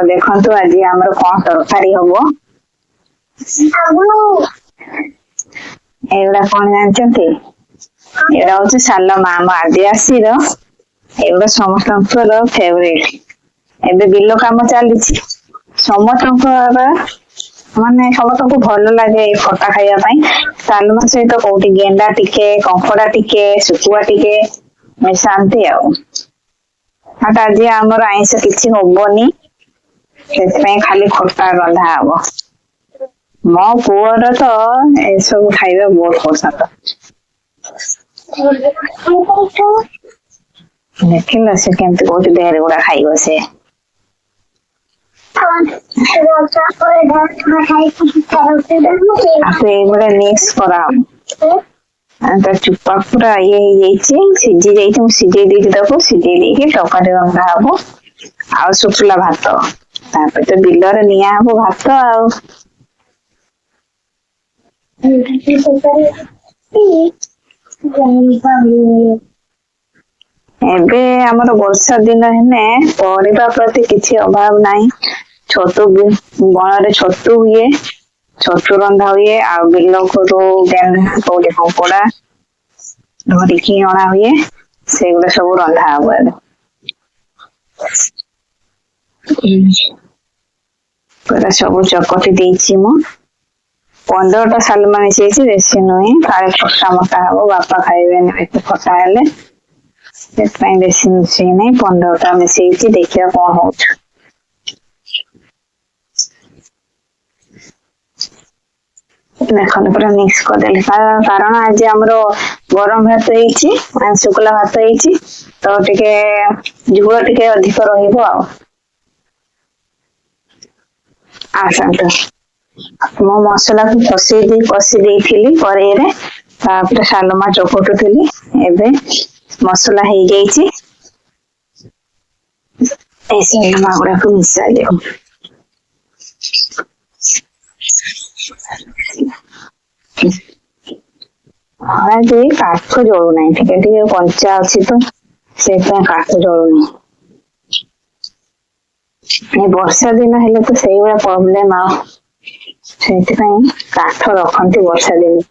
ଦେଖନ୍ତୁ ଆଜି ଆମର କଣ ତରକାରୀ ହବ। ଏଗୁଡା କଣ ଜାଣିଛନ୍ତି? ଏଇଟା ହଉଛି ସାଲମା, ଆମ ଆଦିବାସୀର ଏଗୁଡା ସମସ୍ତଙ୍କର ଫେଭରେଟ। ଏବେ ବିଲ କାମ ଚାଲିଛି, ସମସ୍ତଙ୍କର ମାନେ ସମସ୍ତଙ୍କୁ ଭଲ ଲାଗେ ଏଇ ଖଟା ଖାଇବା ପାଇଁ। ସାଲମା ସହିତ କୋଉଠି ଗେଣ୍ଡା ଟିକେ, କଙ୍କଡା ଟିକେ, ଶୁଖୁଆ ଟିକେ ମିଶାନ୍ତି। ଆଉ ଆଜି ଆମର ଆଇଁଷ କିଛି ହବନି, ସେଥିପାଇଁ ଖାଲି ଖଟା ରନ୍ଧା ହବ। ମୋ ପୁଅର ତ ଏସବୁ ଖାଇବା ବହୁତ ପସନ୍ଦ। ଦେଖିଲ ସେ କେମିତି କହୁଛି ଢେର ଗୁଡା ଖାଇବ ସେ। ଆକୁ ଏଇଭଳିଆ ମିକ୍ସ କରାହବ। ତା ଚୁପା ପୁରା ଇଏ ହେଇଯାଇଛି, ସିଝି ଯାଇଛି। ମୁଁ ସିଝେଇ ଦେଇଛି ତାକୁ, ସିଝେଇ ଦେଇକି ତରକାରୀ ରନ୍ଧା ହବ। ଆଉ ଶୁଖିଲା ଭାତ, ତାପରେ ତ ବିଲରେ ନିଆ ହବ ଭାତ। ଆଉ ଏବେ ଆମର ବର୍ଷା ଦିନ ହେଲେ ପରିବା ପ୍ରତି କିଛି ଅଭାବ ନାହିଁ। ଛତୁ ବଣରେ ଛତୁ ହୁଏ, ଛତୁ ରନ୍ଧା ହୁଏ। ଆଉ ବିଲ ଘରୁ କୋଉଠି କଙ୍କଡା ଧରିକି ଅଣା ହୁଏ, ସେଗୁଡା ସବୁ ରନ୍ଧା ହବ। ଏବେ ପୁରା ସବୁ ଚକଟି ଦେଇଛି ମୁଁ। 15ଟା ସାଲମା ମିଶେଇଛି, ବେଶୀ ନୁହେଁ, କାଳେ ଖଟା ମଟା ହବ, ବାପା ଖାଇବେନି ବେଶୀ ଖଟା ହେଲେ, ସେଥିପାଇଁ ବେଶୀ ମିଶେଇ ନାହିଁ, 15ଟା ମିଶେଇଛି। ଦେଖିବା କଣ ହଉଛି। ଦେଖନ୍ତୁ ପୁରା ମିକ୍ସ କରିଦେଲି, କାରଣ ଆଜି ଆମର ଗରମ ଭାତ ହେଇଛି, ମାନେ ଶୁଖିଲା ଭାତ ହେଇଛି, ତ ଟିକେ ଝୋଳ ଟିକେ ଅଧିକ ରହିବ। ଆଉ ଆସନ୍ତୁ, ମୁଁ ମସଲାକୁ କଷି ଦେଇଥିଲି କରେଇରେ, ତାପରେ ସାଲମା ଚକଟୁଥିଲି। ଏବେ ମସଲା ହେଇଯାଇଛି, ଏଇ ସାଲମା ଗୁଡାକୁ ମିଶାଯିବ। ଆଜି କାଠ ଜଳୁନାହିଁ, ଟିକେ ଟିକେ କଞ୍ଚା ଅଛି ତ ସେଥିପାଇଁ କାଠ ଜଳୁନି। ଏ ବର୍ଷା ଦିନ ହେଲେ ତ ସେଇଭଳିଆ ପ୍ରୋବ୍ଲେମ, ଆଉ ସେଥିପାଇଁ କାଠ ରଖନ୍ତି ବର୍ଷା ଦିନେ।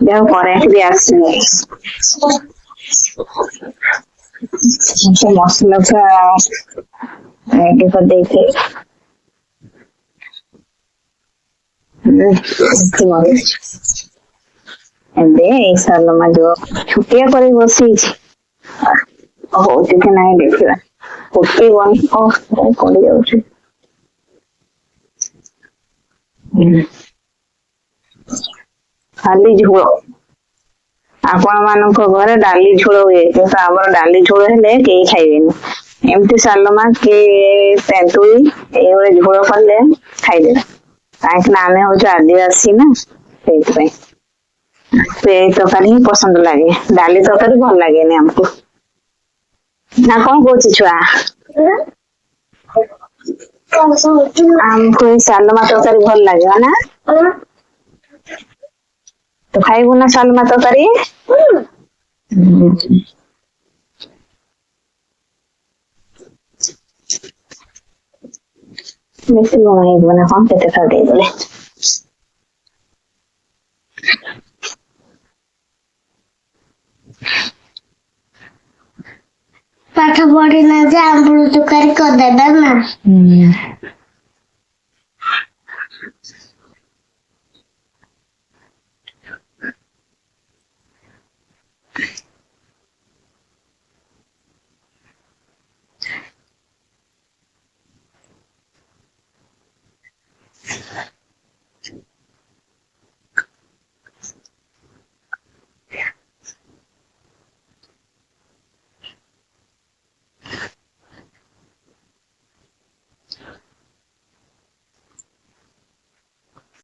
ଯାହା କରେଣ୍ଟ ବି ଆସୁନି। ମସଲା ପୁରା ରେଡି କରିଦେଇଛି। ଏବେ ଏଇ ସାଲମା ଯୋଉ ଛୁଟିଆ କରି ବସେଇଛି, ହଉଛି କି ନାହିଁ ଦେଖିବା। ଫୁଟିବନି, ପଡି ଯାଉଛି। ଖାଲି ଝୋଳ। ଆପଣ ମାନଙ୍କ ଘରେ ଡାଲି ଝୋଳ ହୁଏ, କିନ୍ତୁ ଆମର ଡାଲି ଝୋଳ ହେଲେ କେହି ଖାଇବେନି। ଏମିତି ସାଲମା କି ତେନ୍ତୁଳି ଏଇଭଳି ଝୋଳ କଲେ ଖାଇଦେବେ, କାହିଁକି ନା ଆମେ ହଉଛୁ ଆଦିବାସୀ ନା, ସେଇଥିପାଇଁ ଏଇ ତରକାରୀ ହିଁ ପସନ୍ଦ ଲାଗେ। ଡାଲି ତରକାରୀ ଭଲ ଲାଗେନି ଆମକୁ। ନା କଣ କହୁଛି ଛୁଆ? ଆମକୁ ଏଇ ସାଲମା ତରକାରୀ ଭଲ ଲାଗେ ନା? ତ ଖାଇବୁ ନା ସାଲମା ତରକାରୀ? ବେଶୀ ଲୁଣ ହେଇଯିବ ନା କଣ, କେତେ ଥର ଦେଇଦେଲେ। ପାଠ ପଢିନାହାନ୍ତି, ଆମ୍ବୁଲ ତରକାରୀ କରିଦେବେ ନା।